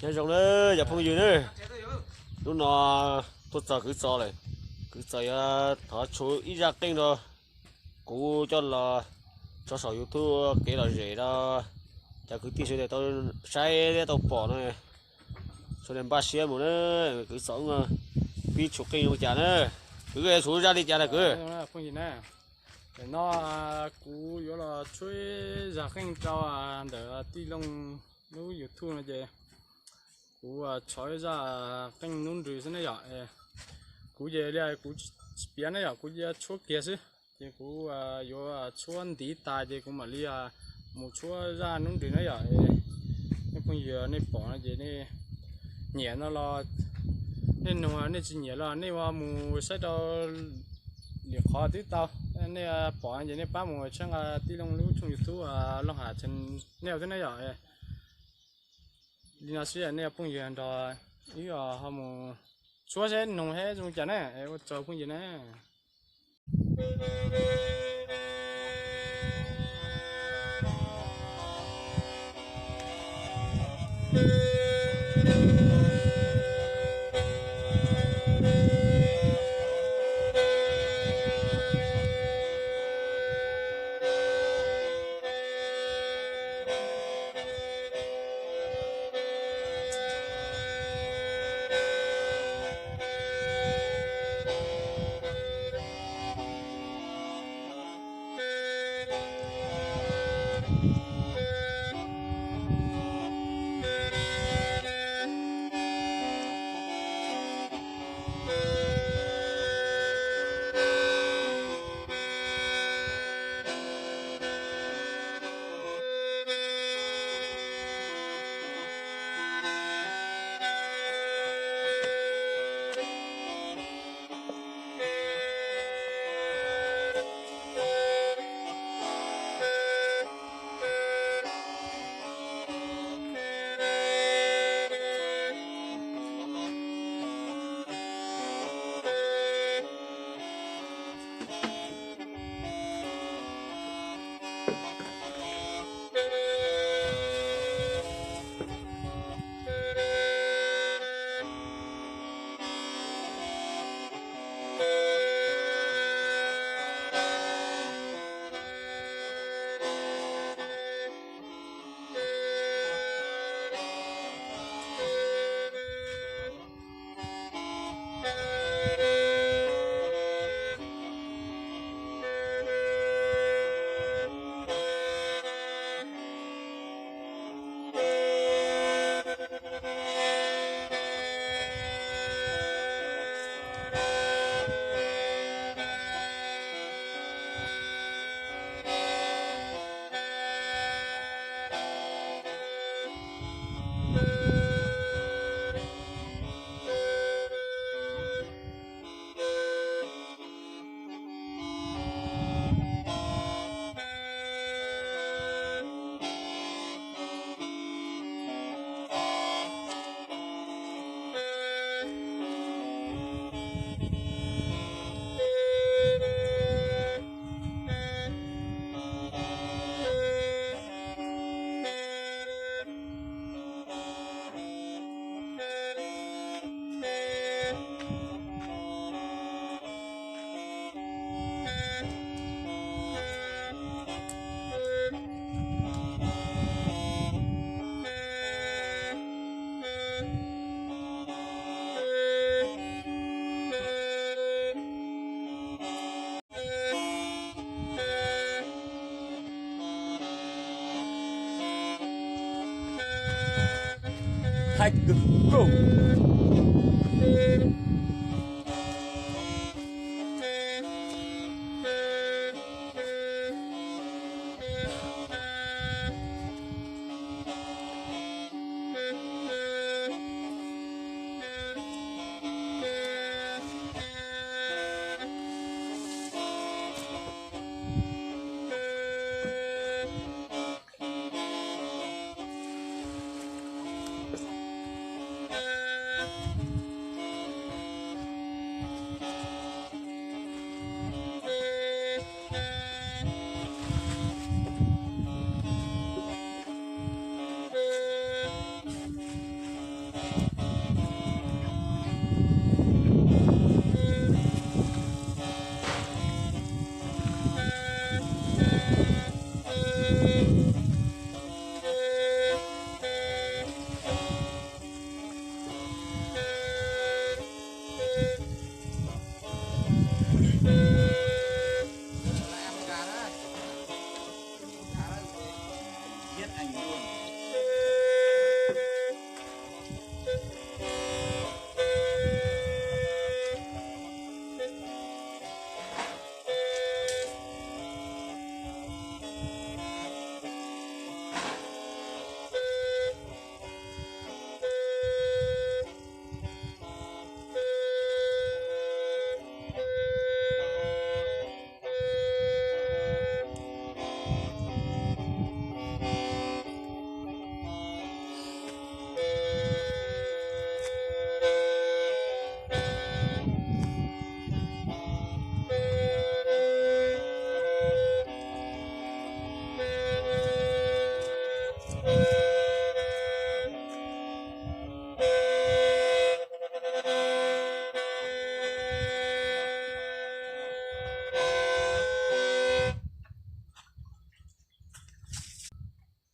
Nyob zoo na cov phooj ywg na, hnub no tuaj txog Kwv Txos lawm. Kwv Txos yuav thov tshuab ib zaj qeej rau kuv coj los tso saum YouTube kev lom zem rau cov kwv tij sawv daws tau saib thiab tau pom no. Sawv daws npaj siab mus na, Kwv Txos pib tshuab qeej zoo cas na. Kwv, tshuab zaj li cas na kwv? Tam no kuv yuav los tshuab zaj qeej rau ntawm tij Looj lub YouTube no ces kuv tshov zaj qeej Hnub Nrws xwb ne yom. Kuv ces li kuv tsis piav ne yom, kuv cia tshuab kiag xwb. Ces kuv yuav tshuab ntiv tas ces kuv mam li mus tshuab zaj Hnub Nrws na yom. Nej phooj ywg nej pom no ces nej nyiam no los nej nug, nej tsis nyiam los nej ua mus saib rau lwm qhov twb tau. Nej pom ces nej pab mus tshawb nqa tij Looj lub tshooj YouTube Looj Ham Channel thiab na yom. Li no sib nej phooj ywg nrog wb ho mus tshuab seb nug seb zoo cas na. Ua tsaug phooj ywg na.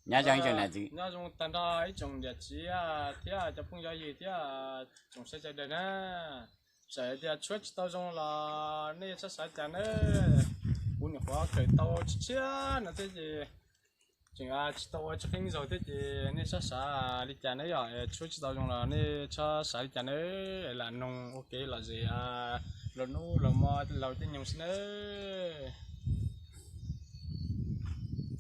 Nyob zoo ib tsoom niam txiv, nyob zoo tag nrho ib tsoom niam txiv thiab cov phooj ywg thiab tsoom saib sawv daws na. Txawm tias tshuab tsis tau zoo los nej txhob xav cas nawb. Kuv nyuam qhuav kawm tau tshiab tshiab no thiab ces tseem tsis tau ua tsis qeeb zaug thiab ces nej txhob xav li cas nawb. Yog tshuab tsis tau zoo los nej txhob xav li cas nawb. Lam noog ua kev lom zem, los hnub los hmo laus caij nyoog xwb nawb.